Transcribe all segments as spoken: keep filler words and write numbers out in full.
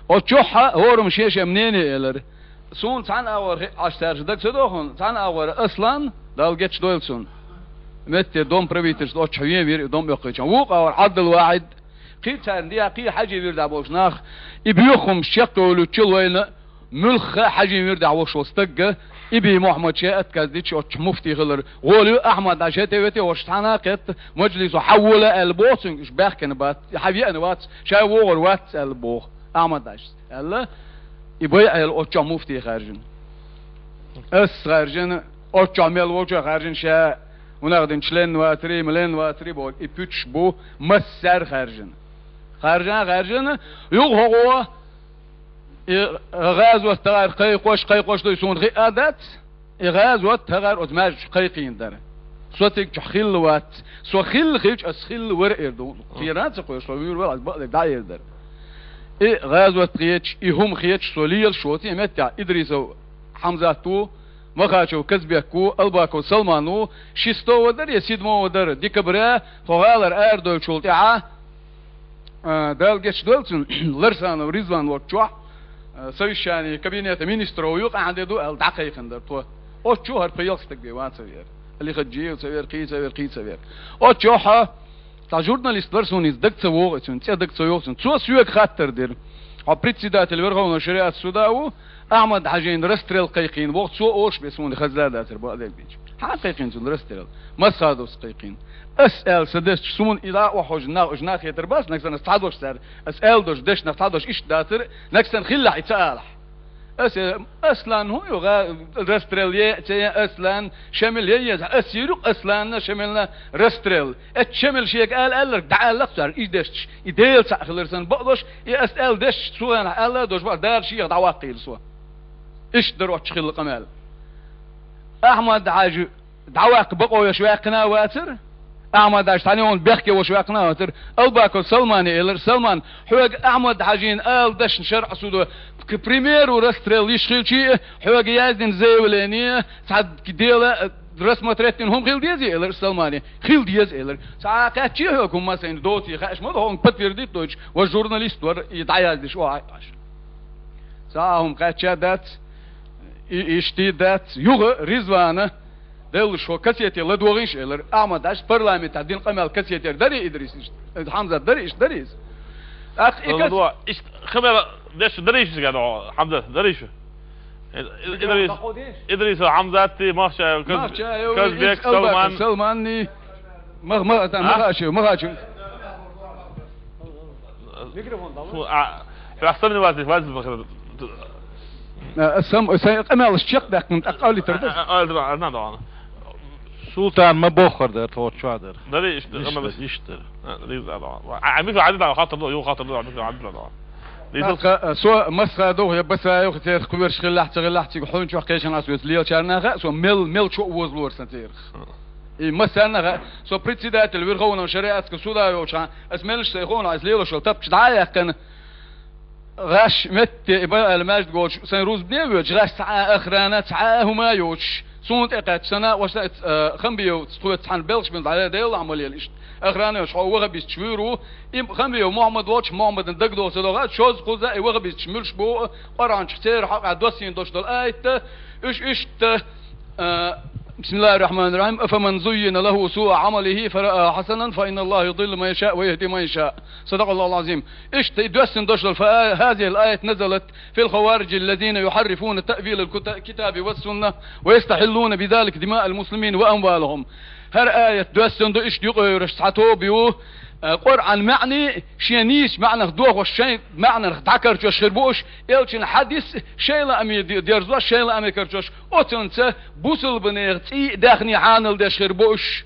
Оцу чохь а хӀораммо шен-шен мнение элира. Суна цхьана агӀор хи-, Ӏаш цаьрша дага ца дохуна, цхьана агӀор Аслан, Дала гечдойла цунна. Метте дом правительства оццахь вен вира и дом оьккхийча. Вукху агӀор Ӏабдул-Вахьид, кхин царна дехьа, кхин Хьажин вирдахь болчу нах, и боьха хӀумаш чекхйолуьйтучу вайна, муьлхха а Хьажин вирдахь волуш волу стагга, Ибий Мухьаммад шен отказ дича оццахь муфтий хилар. ГӀоле Ахьмад-Хьаьжа хӀета-вете оццахь цхьана а кхетта, мажлисо хьан вола аьлла боху цуьнга, уьш баьхкина бац, хьан веана вац, ша вогӀур вац аьлла боху Ахьмад-Хьаьжас. Аьлла, и байъа елла оццахь муфтий хаьржина. Ас хаьржина, оццахь мел волчо хаьржина ша, хӀунах дина член вацаре, млен вацаре боху, и пуьташ бу, массаьрга хаьржина. Хаьржина, хаьржина, юха хӀокхо, и гӀазот тахар кхайкхош, кхайкхош дуй суна хиъа а дац, и гӀазот тахар оцу маьждигчу кхайкхийна дара. Со цига чохь хилла вац, со хилла хилча, ас хилла вара эр ду. Кхера а ца кхоьруш, со вуьйр вара, ас бакъдерг дӀаэр дара. И гӀазот хеташ, и хӀума хеташ, со лелаш воцу и меттехь Идрисов Хьамзат ву, Махачев Казбек ву, Албаков Салман ву, шестого дара я седьмого дара декабря тхо гӀалара арадойтучул тӀаьхьа, а, Дала гечдойла цунна, Ларсанов Ризван волччохь, а, совещание кабинета министров юкъахь де ду аьлла дӀакхайкхина дара тхо. Оццу чу хӀара пхи-ялх стаг бен ван ца веара. Али Хаджиев ца веара, кхий ца веара, кхий ца веара. Оццу чохь цхьа журналист вара суна иза, дага ца вогӀу цуьнан, цӀе дага ца йогӀу цуьнан. Цо соьга хаттар дира. Хьо председатель Верховного шариат суда ву, Ахьмад-Хьаьжина расстрел кхайкхийна воху, цо олуш бен суна хаза дацара бакъдерг дийча. Хьан кхайкхийна цунна расстрел? Масхадовс кхайкхийна. Ас аьлла сан дезачу суна и дӀа а охьожу нах, уьш нах хетар бац, нагахь санна ас цхьа долуш цара. Ас аьлла долуш, дешнах цхьа долуш иштта дацара, нагахь санна хилалахь и ца алахь. Ас, э, Аслан хӀун ю, гӀа-, расстрел е, ца е Аслан, Шамил е еза. Ас йийр ю-кх Асланна, Шамилна расстрел. Эцу Шамил шега ала аьлларг дӀааьлла-кх цара, и дешча, и Дела цхьаъ хилар санна бакъдош, и ас аьлла дешча, цу хенахь аьлла а долуш бакъ, Дала шех дӀаваккхийла со. Иштта дара оццахь хилла къамел. Ахьмад-Хьаьжа дӀаваккха бакъо еш ваьккхина а вацара, Ахьмад-Хьаьжа цхьана йолу бехке волуш ваьккхина а вацара. Албаков Салмане элира: «Салман, хьоьга Ахьмад-Хьаьжина ала дашна шарӀа судо, к примеру, расстрел йиш хилчий а, хьоьга яздина заявление, цхьа дело, э, рассмотреть дина хӀума хила дезий?» — элира Салмане. «Хила деза», — элира. «Цхьа а кхаьччий хьоьга хӀумма а сайна доций, хаьаш ма ду, хьуна подтвердить дойтуш, ваш журналист вара, и дӀаяздеш охьа а Ӏаш». Цхьа а хӀума кхаьчча а дац, и иштта а дац. Юха Ризвана деллаш хӀо кассете ладогӀийша, элира. Ахьмад-Хьаьжас парламентехь дина къамел кассетера дарий Идрис иштта? Э, Хьамзат дарий иштта, дарий иза? ТӀаккха и кас- ЛадогӀа, иштта къамел деш дарий шу, Хьамзат, дарий шу? Э, э, Идрис, Идрис, Хьамзатти, Махчаев, Каз-, Махчаев, Казбек, Албаков Салман. Салманни. Мах-, ма-, та, А? Махачев, Махачев. Микрофон там. Фу, а, хьоьх сам не вазит, вазит бахар. Э, сам, сайн къамелаш чекхдаьккхина, тӀаккха алийтар ду. А, а, а, а, а, а, а. Султан ма боххар дара, тхо чохь дара. Дарий иштта, Иштта, къамелаш. Иштта. А, дарий, а, а, а, а, микро, а, а, хаттар ду, ю хаттар ду, а, микро, а, а, а. Дарий. ТӀаккха, э, со Масхадов я Басаев, церан кхоьруш хиллехь, ца хиллехь, цига хьуьнчохь кхечанхьа соьца лелачарна хаьа, со мел, мел чу а возлора сан церах. И массарна а хаьа, со председатель Верховного шариатского суда йолчхьа, ас меллаш сайн ховна, ас лелош йолу тапча дӀа а яьккхина, гӀаш метте и бан аьлла маьждиг волчу сайн рузбане а воьдуш, гӀаш цхьа а охрана, цхьа а хӀума а йоцуш, суна тӀе кхаьчча, сана а ваша, э, Хамбиев, тхоьца цхьаьна белхаш бина дӀа, Делан Ӏамал ела иштта. Охрана йоцуш хьо вахабисташ вуьйр ву, и Хамбиев Мухьаммад волчу Мухьаммадна дагадогӀу ца догӀу, шозза кхузза и вахабисташ муьлш бу, Къуръанчохь церан хьокъехь доссийна долуш долу аят, уьш иштта, а, بسم الله الرحمن الرحيم. أفمن زين له سوء عمله فرآه حسنا فإن الله يضل من يشاء ويهدي من يشاء. صدق الله العظيم. Иштта и доьссина долуш долу фа-, هذه الآية نزلت في الخوارج الذين يحرفون تأويل الكت-، الكتاب والسنة ويستحلون بذلك دماء المسلمين وأموالهم. ХӀара аят доьссина ду иштта юкъайогӀуш цхьа тоба ю, а, Къуръан маьӀни шен нийса маьӀнах дохош, шайн маьӀнах дӀакарчош хир бу уьш, элчан хьадис шайн лааме де-, дерзош, шайн лааме карчош, оцунца бусалбанех цӀий а, даьхни хьанал деш хир бу уьш.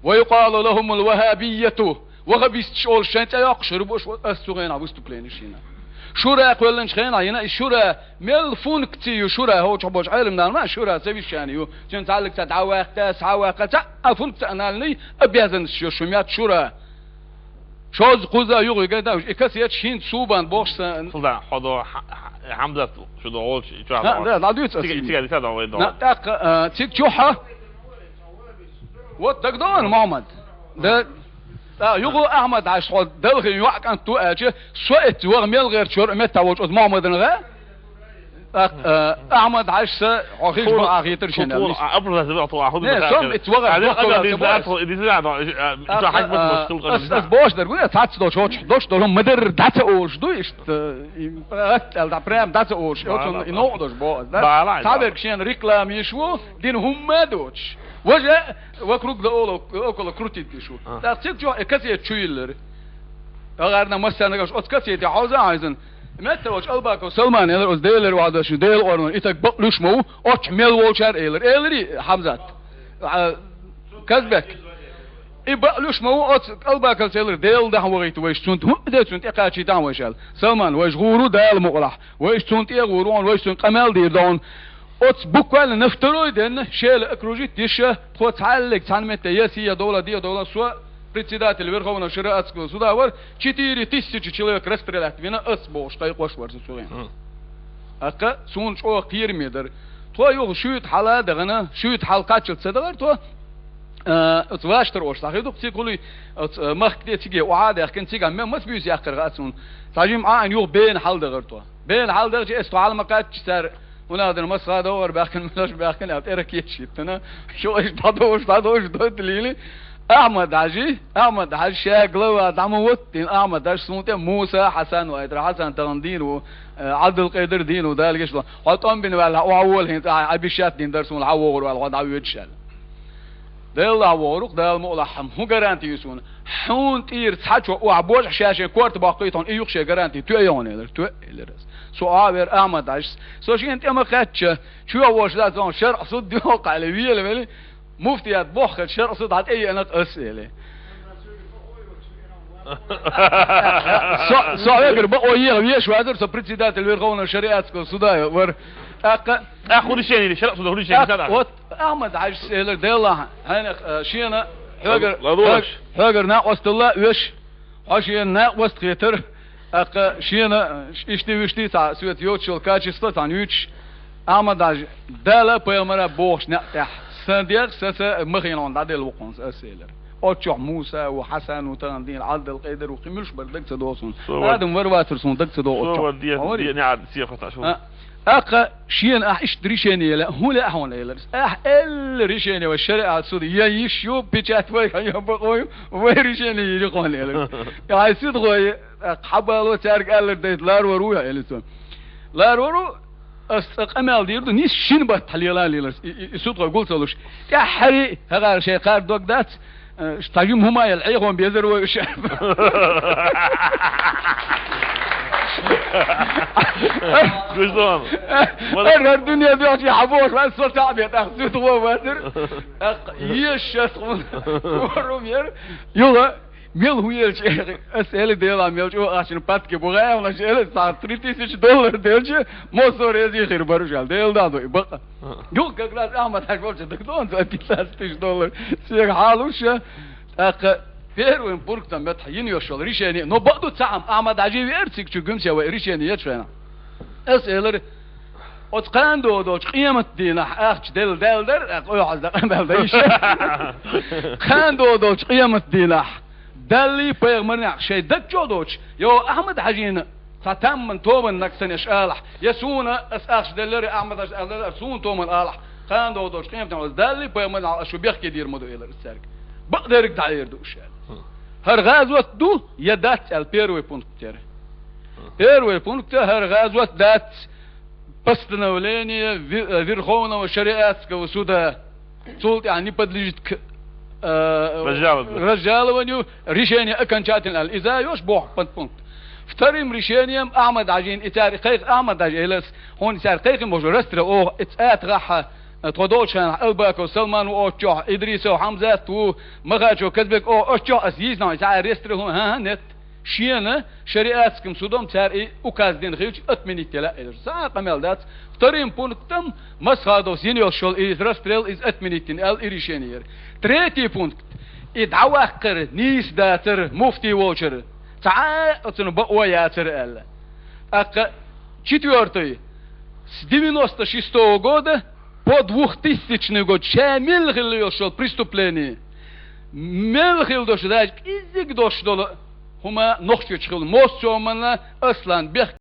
ويقال لهم الوهابية. Вахабисташ олуш шайн цӀе йоккхуш хир бу уьш, ас цу хенахь выступлени шина. Шура кхоьллинчу хенахь йина и шура, мел функци ю шура, хӀокху чохь болчу Ӏеламнана ма шура совещание ю. Цуьнан цхьаьллиг ца дӀаваккха, схьаваккха, цхьа а функциональный обязанность ю шу мет шура. Шозза кхузза юхуьйга дан, и кассеташ хӀинца суьйбан бохуш сан. Султан, хьо до, Хьа-, Хьа-, Хьамзат шу до гӀолчу, и чохь. ХӀа, да, дӀадуьйцу ас. Цига, цига, цига, цига, цига, цига. ТӀаккха, а, цига чухьа. Вот, дагадогӀу, Мухьаммад. Да. ТӀаккха юха Ахьмад-Хьажас хьо Далхин йоӀ кӀант ву аьлча, со эцци ваха мел гӀертача метта волчу оцу Мохьмадана гӀа. ТӀаккха, э, Ахьмад-Хьажас хьо хиш бу а хетар шена. Не, со эцци ваха дохкалла ца бу ас. ТӀаккха, э, ас, ас бош дерг ву, цхьацца долчу хӀокху дош долу ма-дарра дӀа ца олуш ду иштта, э, и, атта аьлла, дӀа прям дӀа ца олуш, оцунна и новкъа долуш боху ас, да? Цхьаберг шена реклама йиш ву, дина хӀумма а доцуш. Важа вокруг да олу, около крутить йиш ву. ТӀаккха цига чохь и кассета чу йиллира. ТӀаккха массарна гаш оцу кассете хьовза а хьаьвзина. Метта волчу Албаков Салмана элира, оцу Делера вахьа дош, Делан орнана, и таг бакъ луьш ма ву, оцу мел волчара элира. Элира Хьамзат. А, Казбек. И бакъ луьш ма ву, оцу Албаковца элира, Делан дахьа вахийта вайша цунна, хӀунда де цунна тӀекхачийтахьа вайша аьлла. Салман, вайша гӀур ву Дала мукъалахь. Вайша цунна тӀе а гӀур ву, вайша цунна къамел дийр ду. Оцу буквально на второй день Шела окружить деш, тхо цхьаьллиг цхьана метте я сий, я довла, де довла, со председатель Верховного шариатского суда вар, четыре тысячи человек расстрелять вина, ас бохуш кхайкхош вар со цугӀина. ТӀаккха суна чӀогӀа кхераме дара. Тхо юха шуьйта хьала а дахана, шуьйта хьал кхаччалц ца дахара тхо, а, оцу ваштар ош схьахи ду-кх цига хуьлий, оцу, а, махка тӀе циге охьа а даьхкина, цига ме-, маса буьйса яккхар хаьа суна. Цхьа жимма Ӏа а юха бена хьал дахара тхо. Бена хьал дахча, эс тхо хьал ма кхачча, цара, хӀунда аьлла, масха догӀар баьхкина, мелаш баьхкина аьлла, тӀера кечийтина. Шо иштта дӀадовш, дӀадовш, дойта лийли. Ахьмад-Хьажи, Ахьмад-Хьажа ша глава дӀа ма ваттийна, Ахьмад-Хьажа суна тӀе Муса, Хьасан вайтара, Хьасан тахана дийна ву, э, Ӏабдулкъайдар дийна ву, Дала гечдойла. Хьо тӀом бина ваьлла, хьо хьан вола хӀинца, ахьа, Ӏа бишат дийна дара суна, хьан вогӀур ваьлла, хьо дӀавоьдуш аьлла. Делла вогӀурх, Дала мукъалахь, хӀун гаранти ю суна? Хьуна тӀера цхьа чо охьа божа шаьшшен корта баккхий тхуна, и юха шен гаранти тоьа йогӀун элира, тоьа элира ас. Со а вер Ахьмад-Хьажас. Со шена тӀе ма кхаьчча, чоь вош дац, он шарӀ суд дуьхьа кхаьлли, вела вели, муфтият боххача шарӀ суд хьан тӀе еана ас эли. Со, со вегар бакъо еха веш вазар, со председатель Верховного шариатского суда вар. ТӀаккха, тӀаккха хӀун решение, шарӀ суда хӀун решение, тӀаккха? Ахьмад-Хьажас элира, Деллахь, хьайнах, э, шена хьоьгар, хьоьгар накъосталла а оьш, хьо шена накъост хетар, тӀаккха шена, э, ишти-вишти цхьа соьца йоцуш йолу качество цхьаьна юьйцуш, Ахьмад-Хьажа, Дала пайхамара бохуш некъ тӀехь, сан дегӀ, сан са махийна хьуна дӀаделла ву-кх хьуна ас элира. Оцу чохь Муса ву, Хьасан ву, тахана дийна Ӏабдулкъайдар ву, кхин муьлш бара даг ца догӀу суна. Адам вар вацар суна даг ца догӀу оцу чохь. ТӀаккха шена ахь иштта решение лаьа, хӀун лаьа хьуна элира. Ахь элла решение вай шариат суда я йиш ю, печать вай хан я бакъо ю, вай решение йири хьуна элира. Хьайн сидхой, тӀаккха хьабало цаьрга аьллар дайта ларвар ву я элира цо. Ларвар ву, ас цкъа къамел дийр ду, нис шина баттахь лела а леларс, и, и, и сидхой гул ца луш. ТӀаьххьари, хӀагӀара шайн кхара дог дац, Э, цхьа жима хӀума яла Ӏехо безар вай уьш. Гуш ду хьуна. ХӀара дуьне дуьхьа хьан бохуш вац, со цхьаъ бен тӀаккха зуьту гӀо вацар. ТӀаккха езаш шаьш хьуна. Корум яра. Юха, мел хӀун елча, ас эли Дела, мел чӀогӀа ахчана патке бу гӀайгӀанаш эли, цхьа три тысячи доллар делча, массо а реза хир бара уьш аьлла. Дела да ду и бакъ. Юха как раз Ахьмад-Хьажа волчу дагадогӀу, цо пятнадцать тысяч доллар. Церан хьалуш, тӀаккха первым пунктом метта йина йолуш йолу решение. Но бакъду цхьа хӀума, Ахьмад-Хьажи веара цига чу гуьмсе вай решение ечу хенахь. Ас элира, оцу кхана догӀу долчу къемат дийнахь ахча делла даьлла дара, тӀаккха ойхьазда къамел дан йиш яра. Кхана догӀу долчу къемат дийнахь Даллий пайхамарнех шайн даг чу а доцуш, йо, Ахьмад-Хьажина цхьа тамман томан наг санна аш алахь, я суна ас ахча деллара, Ахьмад-Хьажас ахча деллара, суна томан алахь, кхана догӀу долчу къематан оцу Даллий пайхамарнех ас шу бехке дийр ма ду, элира ас цаьрга. Бакъдерг дӀаэр ду уьш аьлла. ХӀара гӀазот ду я дац аьлла первый пункт яра. Первый пункт, хӀара гӀазот дац, постановление Ве-, э, Верховного шариатского суда. Цул тӀаьхьа не подлежит к, э, разжалованию, разжалованию, решение окончательное. Иза йош боху под пункт. Вторым решением Ахьмад-Хьажин и цаьрга кхайкха, Ахьмад-Хьажа элас, хьуна и цаьрга кхайкхина боху растре оха, и цӀа тӀаьхьа, э, тхо долчу хенахь Албаков Салман ву оцу чохь, Идрисов Хьамзат ву, Махачев Казбек оха оцу чохь ас йийцина, и цаьрга растре хӀун, хӀан-хӀа, нет. Шена шариатским судом цара и указ дина хилча, отменить яла элира. Цхьа а къамел дац. Вторым пунктом, Масхадовс йина йолуш йолу иза расстрел, иза отменить йина аьлла, и решение яра. Третий пункт, и дӀаваккхар нийса дацара муфтий волчара. Цхьа а оцунна бакъо яцара аьлла. ТӀаккха четвёртый, с девяносто шестого года по двухтысячный год ша милла хилла йолуш йолу преступление. Мел хила дош даьча кӀеззиг дош долу хӀума нохчочу хила моссо а манна аслан бехк